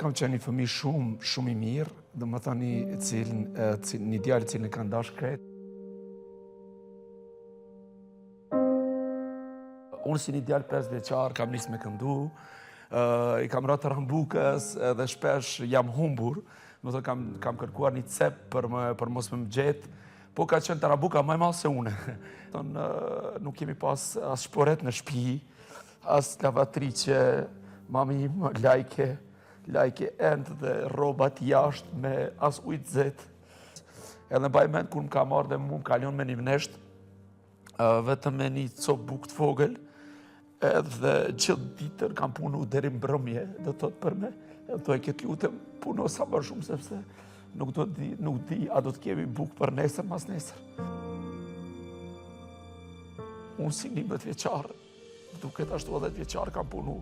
Unë kam qenë një fëmi shumë, shumë i mirë, domethënë një, cilin, një djalë cilin e kanë dashë krejt. Unë si një djalë 5 vjeçar kam nisë me këndu, i kam ra tarambukës edhe shpesh jam humbur, domethënë kam, kam kërkuar një cep për, më, për mos me më gjetë, po ka qenë tarambuka ma e madhe se une. Thonë, nuk kemi pas as shporet në shpi, as lavatriçe, mami im lajke, lajke enët dhe rrobat jashtë me as ujë të nxehtë. Edhe mbaj mend kur më ka marrë dhe mu më ka lënë me një vneshtë, vetëm me një copë bukë të vogël, edhe gjithë ditën kam punu deri mbrëmje, do të thotë për me, edhe thojke të lutem, puno sa më shumë, sepse nuk, do di, nuk di a do të kemi bukë për nesër, mas nesër. Unë si 11 vjeçar, duket ashtu edhe vjeçar kam punu.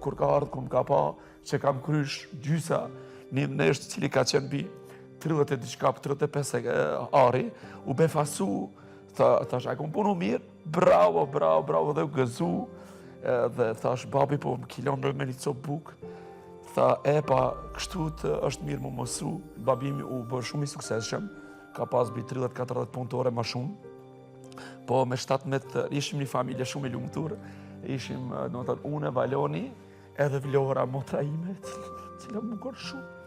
Kur ka ardhë, kur më ka pa, që kam krysh gjysa një vneshtë cili ka qenë bi 30 e diçka, 35 ari, u befasu, tha, thash, a kom punu mirë, bravo, bravo, bravo, dhe u gëzu, dhe thash, babi, po më ki lon me një copë bukë, tha, e pa, kështu të është mirë mu mësu, babi im u bë shumë i suksesshëm, ka pas bi 30-40 punëtore ma shumë, Po me 17, ishim një familje shumë i lumtur, ishim, domethënë, unë, Valoni, edhe Vlora, motra ime, cila më bukur shumë.